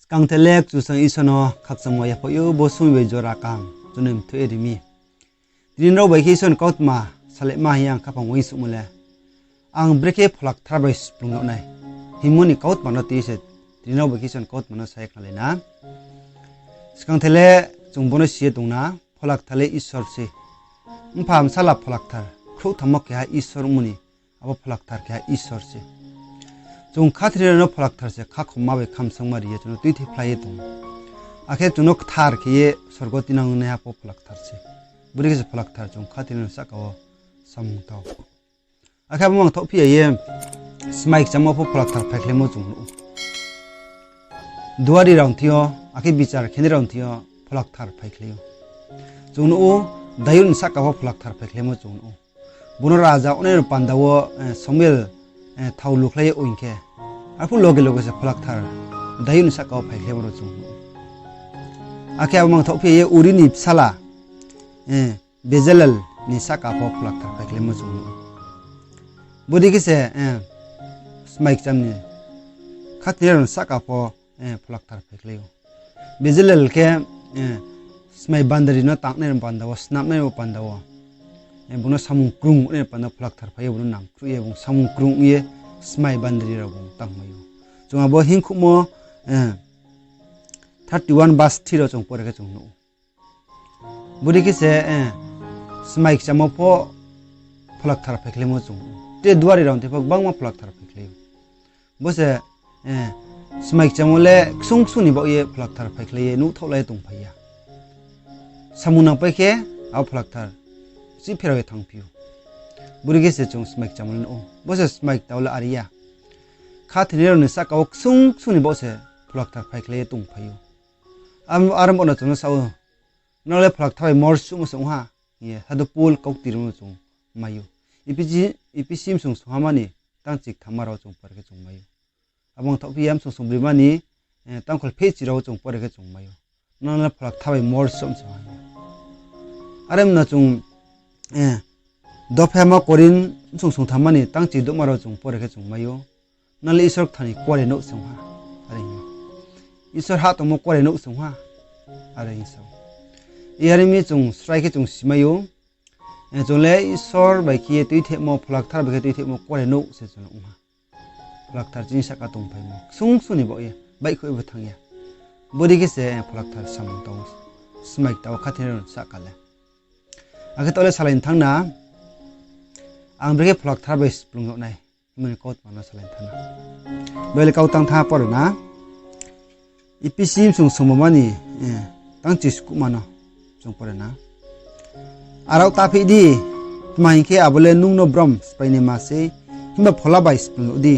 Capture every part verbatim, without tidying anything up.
Skangthe le Kchusoyang Isor no khakchangmo yaphaih ou, bo sung bai jora kaham chung no mthoih ye ri mi. Tini nrao bai khe Isor ni kautma salaima hing ye ang khaphang uaingsouhmo le, ang brekhe Pholakthar bai splung yag nai hingmo ni kautma no tui se, tini nrao bai khe Isor ni kautma no sa ye khnalai na. Skangthe le chung bo no si ye tong na, Pholakthar le Isor se. Mpha, Bsala, Pholakthar, khrouhthammo keha Isor ongmo ni, abo Pholakthar keha Isor se. Chung khathoinai rao no Pholakthar se khakhomma bai khamsangma ri ye chung no tuithephlai ye tong ou. Akhe chung no kthar khe ye sorgo tinangnaiha pho Pholakthar se. Bodei khe se Pholakthar chung khathoinai rao ni sahka wo samung tang ou. Akhe abo mangthaohphi ya ye smai kchamo pho Pholakthar phaikhlaimo chung nuh ou. Duari rao ni thing yo, akhe bichar khenai rao ni thing yo Pholakthar phaikhlai ou. Chung nuh ou, Dayud ni sahka pho Pholakthar phaikhlaimo chung nuh ou. Bung no raja ongnai ni panda wo, eh, Samuel, eh, thao lukhlai ye oing khe, arphuh loge loge se Pholakthar Dayud ni sahka wo phaikhlaimo rao chung nuh ou. Akhe abo mangthaohphi ya ye Uri ni bsala, eh, Bezalel ni sahka pho Pholakthar phaikhlaimo chung nuh ou. Bodei khe se, eh, smai kcham ni khathoinai rao ni sahka pho, eh, Pholakthar phaikhlai ou. Bezalel khe, eh, smai bandari no tangnai ni panda wo, snamnai ni panda wo, eh, bung no samung krung ongnai ni panda wo Pholakthar phai ye bung no nangkhruh ye bung samung krung ong ye smai bandari rao bung tangmai ou. Chung abo hingkhouhmo, eh, thirty one verse three rao chung pore khe chung nuh ou. Bodei khe se, eh, smai kchamo pho Pholakthar phaikhlaimo chung nuh ou. Tre duari rao ni thing pho gbangma Pholakthar phaikhlai ou. Bo se, eh, smai kchamo le ksung ksung ni baoh ye Pholakthar phaikhlai ye nuhthaohlai ye tongphai ya. Samung nangpai khe abo Pholakthar chih pherao ye thanngphi ou. Bodei khe se chung smai kchamo le nuh ou. Bo se smai ktao le are ya. Khathoinai rao ni sahka wo ksung ksung ni baoh se Pholakthar phaikhlai ye tongphai ou. Aro, aro bo no chung no sa ou, nrao le Pholakthar bai mor suhmo se ong ha, hing ye Sadhu Pol kaukti rimo chung mai ou. Ephesus, Ephesus bsung sungha ma ni tangchi kthamma rao chung pore khe chung mai ou. Abo mangthaohphi ya bsung sungbrima ni, eh, tangkhol phehchi rao chung pore khe chung mai ou. Nrao le Pholakthar bai mor suhmo se ong ha. Are mno chung, eh, dophaima Korinth bsung sungthamma ni tangchi douhma rao chung pore khe chung mai ou. Nrao le Isor kthar ni kuarenouh se ong ha, are hing ou. Isor hah tongmo kuarenouh se ong ha, are hing sa ou. Are mi chung srai khe chung simai ou, eh, chung le Isor bai khe ye tuithehmo, Pholakthar bai khe tuithehmo kuarenouh se chung le ong ha. Pholakthar chini sahka tongphaimo ksung ksung ni baoh ye baihkhouh ye bo thanng ya. Bodei khe se, eh, Pholakthar samung tang ou, smai ktao khathoinai rao ni sahka le. Akhe taoh le salai ni thanng na, ang brekhe Pholakthar bai splung yag nai hingmo ni kautma no salai ni thanng na. Bible kau tang tha pore na. Ephesus bsung sungbrima ni, eh, tangchi skuhma no chung pore na. Arao ta phih di, tma hing khe abo le nung no brom spáinaima sei, himba phola bai splung yag di.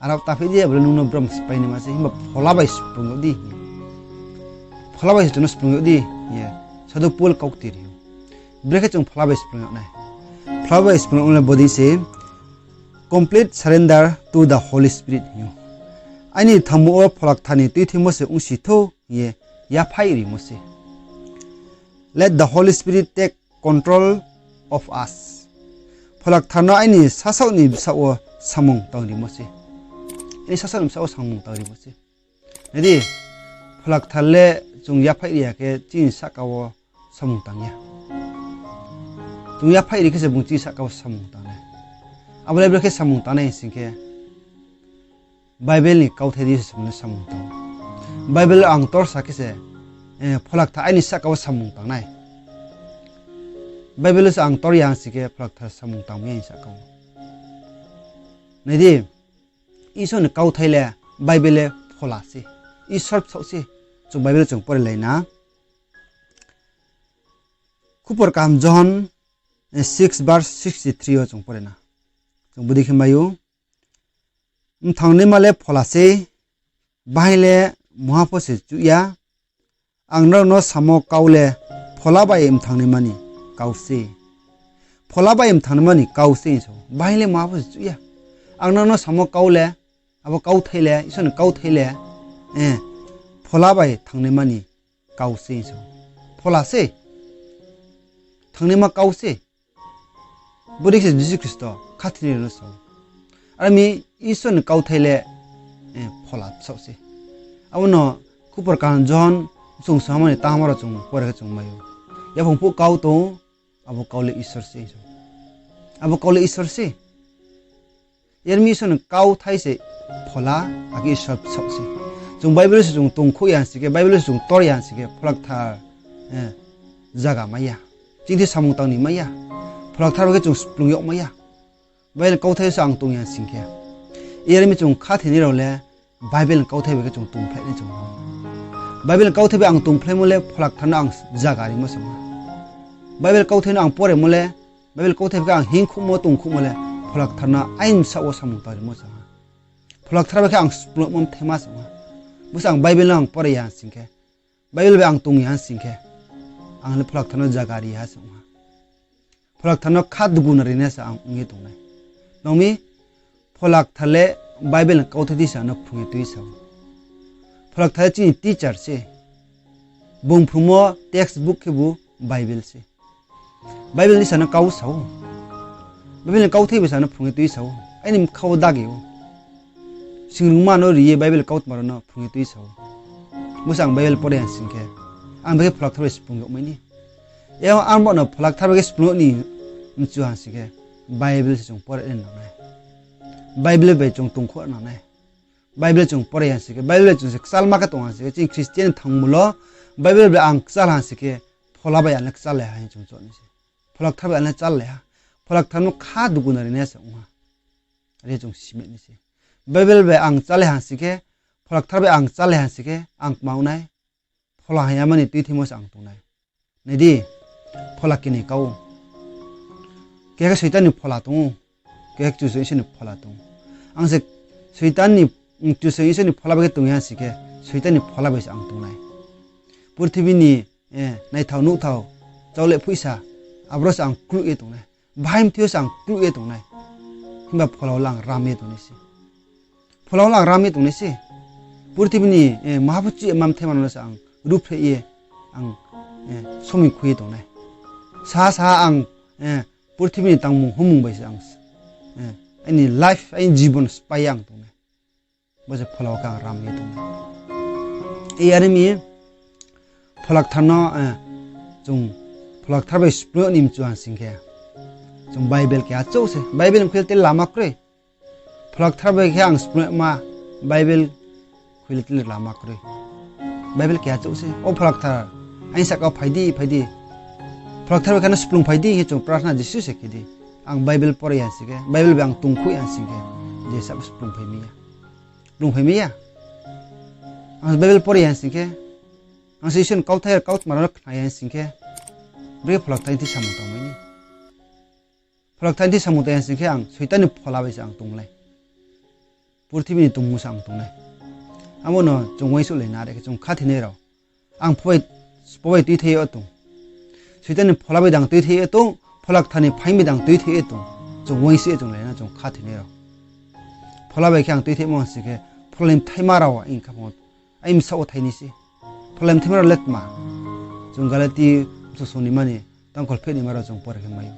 Arao ta phih di, abo le nung no brom spáinaima sei, himba phola bai splung yag di. Phola bai se chung no splung yag di, hing ye Sadhu Pol kaukti ri ou. Brekhe chung phola bai splung yag nai. Phola bai splung yag nai le bodei se, complete surrender to the Holy Spirit hing ou. Aini thangmo wo Pholakthar ni tuithimo se ongsi thou hing ye yaphaih rimo se. Let the Holy Spirit take control of us. Pholakthar no aini sasaoh ni bsaoh wo samung tang rimo se. Aini sasaoh ni bsaoh wo samung tang rimo se. Nai di, Pholakthar le chung yaphaih ri ya khe chini sahka wo samung tang ya. Chung yaphaih ri khe se bung chini sahka wo samung tang nai. Abo le brekhe samung tang nai hing sing khe, Bible ni kauthai di se bung no samung tang ou. Bible ang torsa khe se, eh, Pholakthar aini sahka wo samung tang nai. Bible se ang tor ya hing sing khe Pholakthar samung tang mai ya aini sahka wo. Nai di, Isor ni kauthai le, Bible le phola se, Isor bsaoh se. Chung Bible chung pore lai na. Khupor kaham Johon, eh, six verse sixty three wo chung pore na. Chung bodei khe mai ou. Mthangnaima le phola sei, bahaing le mungha pho se chuh ya. Ang nrao no samo kau le phola bai mthangnaima ni kau se. Phola bai mthangnaima ni kau se hing sa ou. Bahaing le mungha pho se chuh ya. Ang nrao no samo kau le, abo kauthai le, Isor ni kauthai le, eh, phola bai thangnaima ni kau se hing sa ou. Phola se. Thangnaima kau se. Bodei khe se Jisu Khristo khathoinai rao no sa ou. Are mi Isor ni kauthai le, eh, phola bsaoh se. Abo no Khupor Kaham Johon bsung sahama ni tangma rao chung pore khe chung mai ou. Yaphang phuh kau tong ou, abo kau le Isor se. Abo kau le Isor se. Yar mi Isor ni kauthai se phola, akhe Isor bsaoh se. Chung Bible se chung tongkhouh ya sing khe, Bible se chung tor ya sing khe, Phola Kthar, eh, zaga mai ya. Chini thing samung tang ni mai ya. Phola Kthar bai khe chung splung yag mai ya. Bible ni kauthai se ang tong ya sing khe. Yar mi chung khathoinai rao le Bible ni kauthai bai khe chung tongphlai nai chung. Bible ni kauthai bai ang tongphlaimo le Phola Kthar no ang zaga rimo se ong ha. Bible kauthai no ang poremo le, Bible kauthai bai khe ang hingkhouhmo tongkhouhmo le Phola Kthar no aini bsaoh wo samung tang rimo se ong ha. Phola Kthar bai khe ang splungmo mthaima se ong ha. Bo se ang Bible no ang pore ya sing khe, Bible bai ang tong ya sing khe, ang le Phola Kthar no zaga ri ha se ong ha. Phola Kthar no kha dugu no rinai se ang ong ye tong nai. Nang mi, Phola Kthar le Bible ni kauthai dei se ang no phrung ye tui sa ou. Phola Kthar le chini teacher se. Bung phrungmo textbook khebu Bible se. Bible ni sa no kau sa ou. Bible ni kauthai bai se ang no phrung ye tui sa ou. Aini bkha wo dagi ou. Singrungma no ri ye Bible kautma rao no phrung ye tui sa ou. Bo se ang Bible pore ya sing khe, ang bai khe Phola Kthar bai splung yag mai ni. Yao ang bo no Phola Kthar bai khe splung yag ni mchu ha sing khe, Bible se chung pore nai nang nai. Bible bai chung tongkhouh nang nai. Bible chung pore ya sing khe, Bible bai chung se kchalma khe tong ha sing khe, chini Christian ni thangmo lo, Bible bai ang kchal ha sing khe, Phola bai ang le kchallai ha hing chung choh nai se. Phola Kthar bai ang le challai ha. Phola Kthar no kha dugu no rinai se ong ha. Are chung simi nai se. Bible bai ang challai ha sing khe, Phola Kthar bai ang challai ha sing khe, ang kma ong nai. Phola hing yama ni tuithaimo se ang tong nai. Nai di, phola kini kau ou. Keha khe Soitan ni phola tong ou, keha khe Kchusoyang Isor ni phola tong ou. Ang se Soitan ni, mm, Kchusoyang Isor ni phola bai khe tong ya sing khe, Soitan ni phola bai se ang tong nai. Purthimbi ni, eh, naithao nuhthao, chaoleh phuisa, aboro se ang kluh ye tong nai. Bahaing mthoi yo se ang kluh ye tong nai. Himba phola wo le ang ram ye tong nai se. Phola wo le ang ram ye tong nai se. Purthimbi ni, eh, maha phuchi ma mthaima no se ang ruhphreh ye, ang, eh, somoi khui ye tong nai. Saha saha ang, eh, purthimbi ni tangmung hungmung bai se ang, eh, aini life, aini jibon sphái ye ang tong nai. Bo se phola wo khe ang ram ye tong nai. Are mi, Phola Kthar no, eh, chung Phola Kthar bai splung yag ni mchu ha sing khe, chung Bible keha chouh se. Bible ni khui le tre lama kroi. Phola Kthar bai khe ang splung yagma, Bible khui le tre lama kroi. Bible keha chouh se. O Phola Kthar, aini sahka phai di, phai di. Phola Kthar bai khe no splung phai di, hing ye chung prarthana jesuh se khe di. Ang Bible pore ya sing khe, Bible bai ang tongkhouh ya sing khe, je sahka splung phai mi ya. Splung phai mi ya. Ang se Bible pore ya sing khe, ang se Isor ni kauthai, kautma rao no khna ya sing khe, brekhe Phola Kthar ni thing samung tang mai ni. Phola Kthar ni thing samung tang ya sing khe ang Soitan ni phola bai se ang tong nai. Purthimbi ni tongmung se ang tong nai. Abo no chung uaingsouhlai na, are khe chung khathoinai rao. Ang pho bai, sbo bai tuithai ye tong. Soitan ni phola bai dang tuithai ye tong, Phola Kthar ni phaing bai dang tuithai ye tong. Chung uaingsouh ye chung lai na, chung khathoinai rao. Phola bai khe ang tuithaimo ha sing khe, phola ni bthaima rao ang khaphang wo, aini bsaoh wo thai nai se. Phola ni bthaima rao le tma? Chung Galati bsung song ni ma ni tangkhol pheh ni ma rao chung pore khe mai ou.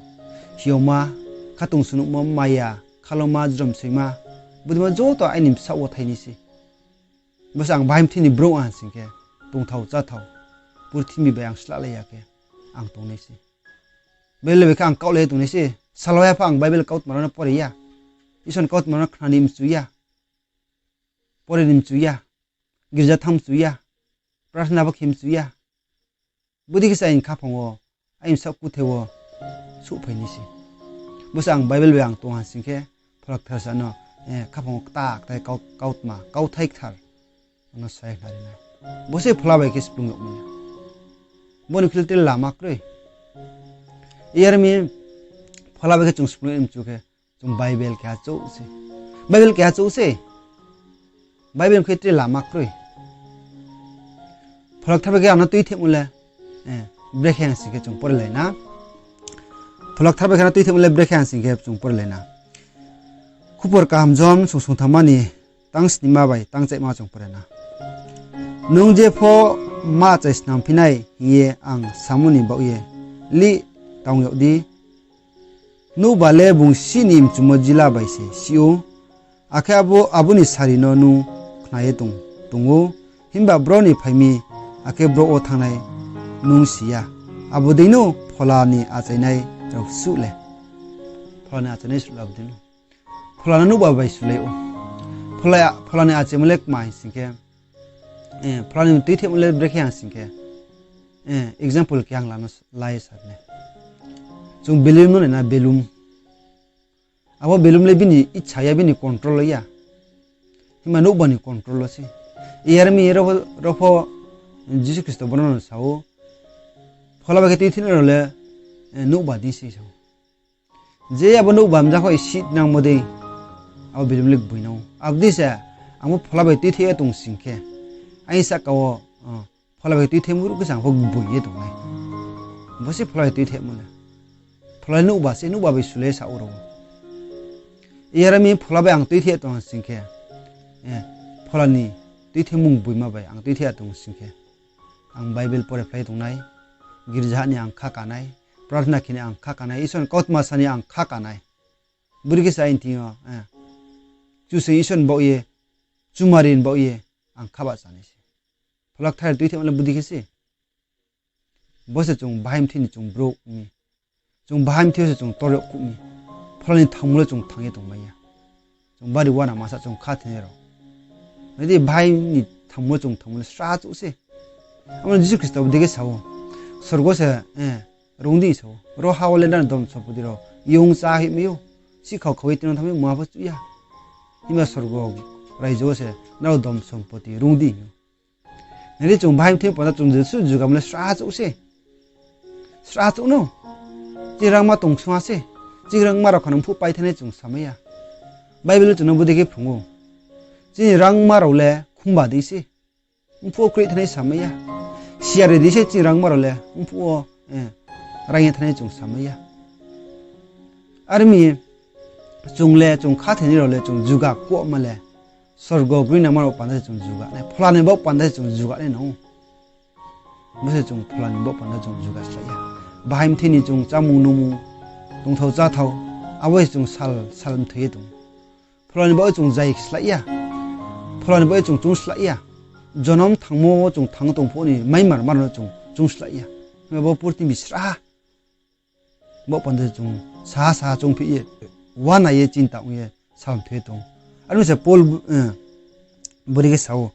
Hioma, khatungsung nuhmo, maya, khaloma, jrom soima, bodei ma joto aini bsaoh wo thai nai se. Bo se ang bahaing mthoi ni brouh ha sing khe, tongthao cháthao, purthimbi bai ang slahlai ya khe, ang tong nai se. Bible bai khe ang kaohlai ye tong nai se. Salo ya pho ang Bible kautma rao no pore ya. Isor ni kautma rao no khna ni mchu ya. Pore ni mchu ya. Girja thanng mchu ya. Prarthana bo khe mchu ya. Bodei khe se aini khaphang wo, aini bsaoh kuthe wo souhphai nai se. Bo se ang Bible bai ang tong ha sing khe, Phola Kthar sa no, eh, khaphang wo kta kta kau-, kautma, kauthai kthar, ano sa ye khnari nai. Bo se phola bai khe splung yagmo le. Bo ni khui le tre lama kroi. Yar mi, phola bai khe chung splung yag ni mchu khe, chung Bible keha chouh se. Bible keha chouh se. Bible khe tre lama kroi. Phola Kthar bai khe ang no tuithemo le, eh, brekhe ha sing khe chung pore lai na. Phola Kthar bai khe ang no tuithemo le brekhe ha sing khe chung pore lai na. Khupor Kaham Johon bsung songthamma ni tang snima bai tang chaihma chung pore na. Nung jepho ma achai snam phi nai hing ye ang samo ni baoh ye lih tang yag di. Nouhba le bung sih ni mchumo jila bai se sih ou, akhe abo, abo ni sari no nung khna ye tong, tong ou, Himba bro ni phai mi, akhe bro wo thanngnai nung si ya. Abo dei no Phola ni achainai rao suh le. Phola ni achainai suh le abo dei no. Phola no nouhba bai sulai ou. Phola, Phola ni achaimo le kma hing sing khe, eh, Phola ni tuithehmo le brekhe hing sing khe, eh, example khe ang lano s-, lai sa nai. Chung belum no nai na, belum. Abo belum le bini icha ya, bini control wo ya. Himba nouhba ni control wo se. Iyar mi ro pho, ro pho Jisu Khristo bono no sa ou, Phola bai khe tuithehmo rao le, eh, nouhba dei se sa ou. Je abo nouhba mjakho isit nangmo dei, abo belum le gboi nang ou. Abo dei se, ang bo Phola bai tuitheh ye tong sing khe, aini sahka wo, o, Phola bai tuithehmo ruh khe se ang pho gboi ye tong nai. Bo se Phola bai tuithehmo le. Phola le nouhba se, nouhba bai sulai sa ou rao. Iyar mi Phola bai ang tuitheh ye tong sing khe, eh, Phola ni tuithehmung gboima bai ang tuitheh ye tong sing khe, ang Bible pore phlai tong nai, girja ni ang kha ka nai, prarthana khe ni ang kha ka nai, Isor ni kautma sa ni ang kha ka nai. Bori khe se aini thing yo, eh, Kchusoyang Isor ni baoh ye, chumari ni baoh ye, ang kha bahcha nai se. Phola Kthar tuithehmo le bodei khe se. Bo se chung bahai mthoi ni chung brouh mi. Chung bahai mthoi yo se chung tor yagkuh mi. Phola ni thangmo le chung thanng ye tongmai ya. Chung bari uanama sa chung khathoinai rao. Nai di, bahai ni thangmo le chung thanngmo le srahchouh se. Abo no Jisu Khristo bodei khe sa ou, sorgo se, eh, rung di sa ou. Ro ha wo le nrao ni dhon sompoti rao yung chá hoihmai ou. Sihkhau khau ye tinang thanngmai mungha pho chuh ya. Himba sorgo raijo wo se nrao dhon sompoti rung di hing ou. Nai di, chung bahai mthoi panda chung jesuh jugamo le srahchouh se. Srahchouh no. Chini rangma tong sung ha se. Chini rangma rao kha no mphuh pai thanai chung samai ya. Bible le chung no bodei khe phrung ou. Chini rangma rao le khumba dei se. Mphuh wo kroih thanai samai ya. Siya ri dei se chini rangma rao le mphuh wo, eh, raing ye thanai chung samai ya. Are mi chung le, chung khathoinai rao le chung juga kuhma le sorgo groinangma rao panda se chung juga nai, Phola ni baoh panda se chung juga nai nang ou. Bo se chung Phola ni baoh panda chung juga slái ya. Bahai mthoi ni chung chámung nungmung, tongthao cháthao, abo se chung sal, sal mthoi ye tong. Phola ni baoh ye chung zai slái ya. Phola ni baoh ye chung choung slái ya. Jonom thangmo wo chung thanng tong phuh ni maimar mar no chung choung slái ya. Himba bo purthimbi srahha baoh panda chung saha saha choungphi ye, uana ye, chinta ong ye, sal mthoi ye tong. Are mi se Paul, eh, bodei khe sa ou.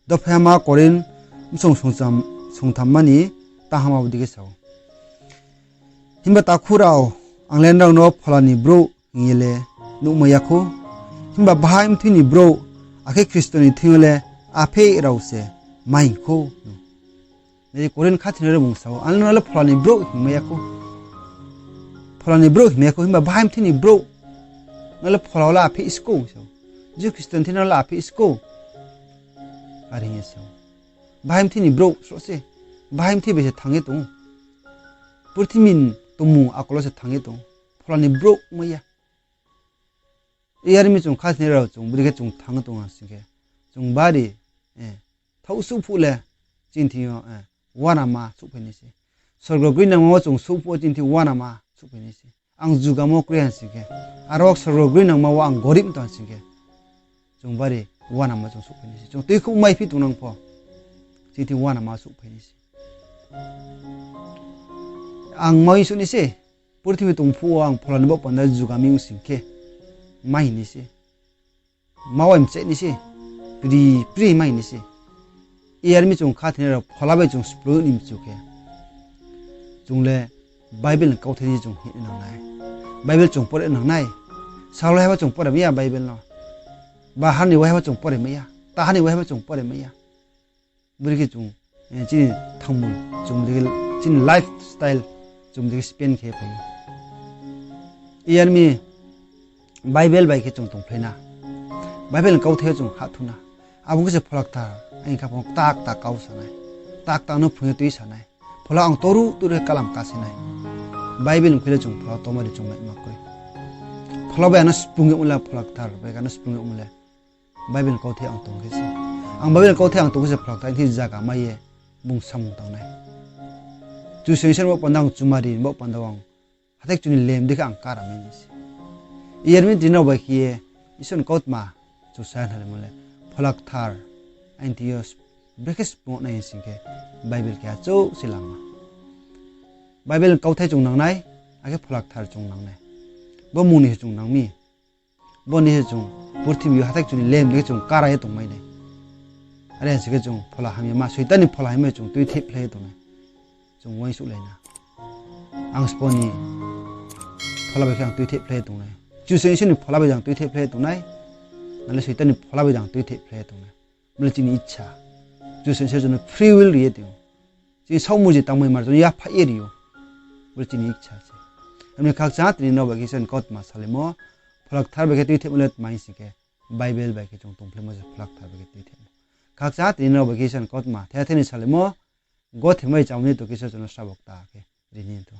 Dophaihama Korinth bsong songtham, songthamma ni tanghama bodei khe sa ou. Himba takhu rao, ang le nrao no Phola ni brouh hing ye le nuhmai ya khou. Himba bahai mthoi ni brouh, akhe Khristo ni thing yo le apheih rao se ma hing khou. Nai di, Korinth khathoinai rao bung sa ou, ang le nrao le Phola ni brouh hingmai ya khou. Phola ni brouh hingmai ya khou, himba bahai mthoi ni brouh. Nrao le Phola wo le apheih skou sa ou. Jisu Khristo ni thing yo le apheih skou. Are hing ye sa ou. Bahai mthoi ni brouh sroh se. Bahai mthoi bai se thanng ye tong ou. Purthimbi ni tongmung akol wo se thanng ye tong ou. Phola ni brouh mai ya. Iyar mi chung khathoinai rao chung bodei khe chung thanng tong ha sing khe, chung bari, eh, thaoh suh phuh le chini thing yo, eh, uanama souhphai nai se. Sorgo groinangma wo chung souh phuh wo chini thing yo uanama souhphai nai se. Ang jugamo kroi ha sing khe, aro sorgo groinangma wo ang gorib tong ha sing khe, chung bari uanama chung souhphai nai se. Chung tuikhouh maiphi tongnang pho, chini thing yo uanama souhphai nai se. Ang ma ong suh nai se, purthimbi tong phuh wo ang Phola ni baoh panda juga mi ong sing khe, ma hing nai se. Ma wai mcheh nai se, pri, pri ma hing nai se. Iyar mi chung khathoinai rao Phola bai chung splung ni mchu khe, chung le Bible ni kauthai ni chung hing nang nai. Bible chung pore nang nai. Sal waiha pho chung pore mai ya Bible no. Bahar ni waiha pho chung pore mai ya. Taha ni waiha pho chung pore mai ya. Bodei khe chung, eh, chini thangmul, chung bodei khe chini lifestyle, chung bodei khe spend khe phai ou. Iyar mi Bible bai khe chung tongphlai na. Bible ni kauthai yo chung hahthu na. Abo khe se Phola Kthar, aini khaphang kta kta kau sa nai. Kta kta no phrung ye tui sa nai. Phola ang toruh toruh khe kalam kase nai. Bible ni khui le chung Phola tongmari chung mai ma kroi. Phola bai ano splung yagmo le, Phola Kthar bai ano splung yagmo le Bible ni kauthai ang tong khe se. Ang Bible ni kauthai ang tong khe se Phola Kthar aini thing yo zaga mai ye bung samung tang nai. Kchusoyang Isor ni baoh panda ang chumari ni baoh panda ang hathái kchu ni lem dei khe ang kara mai nai se. Iyar mi tini rao bai khe ye Isor ni kautma chung sa nalaimo le, Phola Kthar aini thing yo Brekhe splung nai hing sing khe, Bible khe achouh se lama. Bible ni kauthai chung nang nai, akhe Phola Kthar chung nang nai. Bo mung ni se chung nang mi. Bo ni se chung purthimbi yo hathái chung ni lem ni khe chung kara ye tongmai nai. Are hing sing khe chung phola hamyama, Soitan ni phola hamyama chung tuithephlai ye tong nai. Chung uaingsouhlai na. Ang sbo ni phola bai khe ang tuithephlai ye tong nai. Kchusoyang Isor ni phola bai jang tuithephlai ye tong nai. Na le Soitan ni phola bai jang tuithephlai ye tong nai. Bo le chini ichha. Kchusoyang Isor chung no free will ri ye tong ou. Chini saohmung je tangmai mar chung yaphaih ye ri ou. Bo le chini ichha se. Abo ni khakchang ha tini nrao bai khe Isor ni kautma salaimo, Phola Kthar bai khe tuithepmo le tma hing sing khe, Bible bai khe chung tongphlaimo se Phola Kthar bai khe tuithepmo. Khakchang ha tini nrao bai khe Isor ni kautma thetheni salaimo, gothe mai chamo ni to khe Isor chung no srabo kta khe ri ni tho.